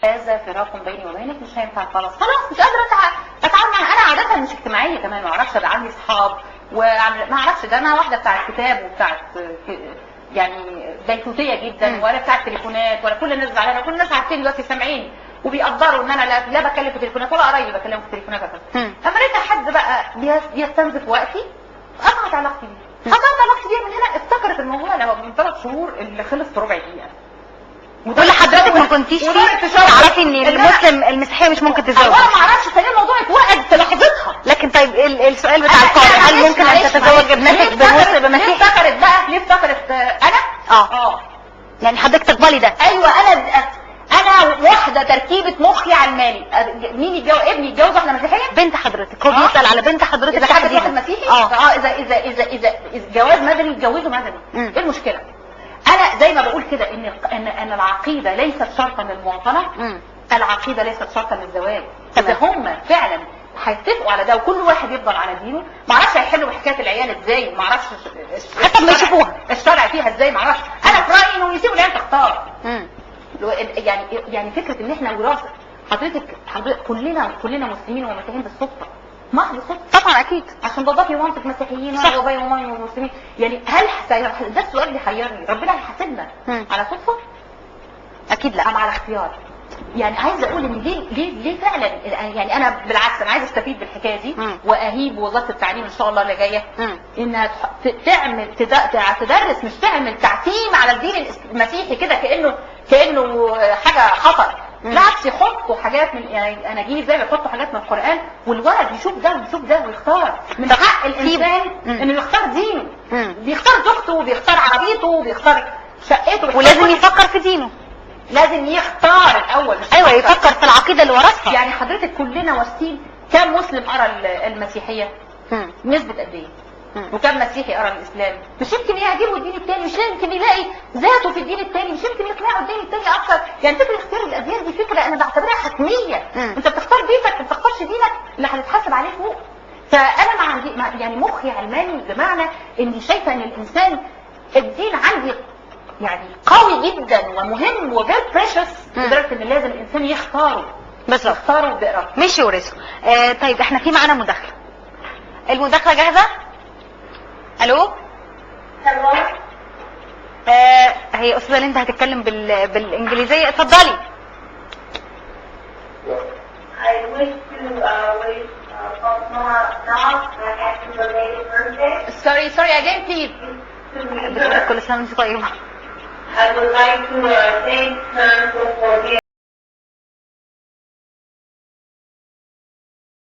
هذا فراق بيني وبينك، مش هينفع خلاص، خلاص مش قادرة اتعامل معاها. انا عادة مش اجتماعية كمان، ما اعرفش ابقى عندي اصحاب وما اعرفش، ده انا واحدة بتاعت كتاب وبتاعت يعني بيتوتيه جدا، ولا بتاعت تليفونات، ولا كل الناس زعلانة، كل الناس عارفين دلوقتي سامعين وبيقدروا ان انا لا بكلم في تليفونات ولا قرايبي بكلمهم في تليفونات اساسا. اما لقيت حد بقى بيستنزف وقتي، قطعت علاقتي بيه، قطعت علاقتي بيه. من هنا افتكرت الموضوع لو من 3 شهور اللي خلص في ربع دقيقة. وده حضرتك ما كنتيش فيه تعرفي ان المسلم المسيحية مش ممكن تتزوج؟ انا ما اعرفش، ثانيا الموضوع اتوقد في لحظتها. لكن طيب السؤال بتاع القارئ، هل ممكن ان تتزوج ابنتك بمسلم مسيحي؟ ليه افتكرت بقى؟ ليه افتكرت انا؟ يعني حضرتك تقبلي ده؟ ايوه، انا واحدة تركيبه مخي علماني. مين يتجوز؟ ابني يتجوز واحدة مسيحية؟ بنت حضرتك، هو بيسال على بنت حضرتك. اذا حد واحد مسيحي اذا اذا اذا اذا جواز مدني يتجوزوا مدني، ايه المشكلة؟ انا زي ما بقول كده ان ان ان العقيدة ليست شرطا للمواطنه، العقيدة ليست شرطا للزواج. اذا هم فعلا هيتفقوا على ده وكل واحد يفضل على دينه، ما اعرفش هيحلوا حكاية العيال ازاي، ما اعرفش حتى ما يشوفوها الشرع فيها ازاي، ما اعرفش. انا في رايي انه يسيبوا العيال تختار. يعني فكرة ان احنا وراثه، حضرتك كلنا مسلمين ومسيحيين بالصدفة، محض صدفة طبعا اكيد، عشان باباكي ومامتك مسيحيين وانا بابايا ومامي مسلمين. يعني هل ده السؤال اللي حيرني، ربنا هيحاسبنا على صدفة؟ اكيد لا، ام على اختيار؟ يعني عايزه اقول ان ليه ليه ليه فعلا، يعني انا بالعكس انا عايزه استفيد بالحكاية دي واهيب وزارة التعليم ان شاء الله اللي جاية انها تعمل تدرس، مش تعمل تعتيم على الدين المسيحي كده كانه حاجة خطر. بالعكس يحطوا حاجات من يعني اناجيل زي ما يحطوا حاجات من القران، والولد يشوف ده ويشوف ده ويختار. من حق الانسان انه يختار دينه، بيختار زوجته وبيختار عربيته وبيختار شقته، ولازم يفكر في دينه، لازم يختار الاول. ايوه يفكر في العقيدة اللي ورثها. يعني حضرتك كلنا وارثين. كم مسلم قرا المسيحية؟ نسبه قد ايه؟ وكم مسيحي قرا الاسلام؟ مش يمكن يعجبه الدين الثاني، مش يمكن يلاقي ذاته في الدين الثاني، مش يمكن يقنعه الدين الثاني اكثر. يعني فكرة اختيار الاديان دي فكرة انا بعتبرها حتمية. انت بتختار بيتك، ما بتختارش دينك اللي هتتحاسب عليه فوق. فانا ما عندي يعني مخي علماني، بمعنى اني شايفه ان الانسان الدين عندي يعني قوي جدا ومهم و very precious، لدرجة ان لازم الانسان يختاره، بالظبط يختاره بارادته مش يورثه. طيب احنا في معانا مداخله، المداخلة جاهزة؟ الو. هي استاذه ليندا هتتكلم بالانجليزية، اتفضلي. I wish to wish Fatma Nas a happy belated birthday. Sorry again please. بتقول كل سنة وانت طيبة. I would like to thank her for being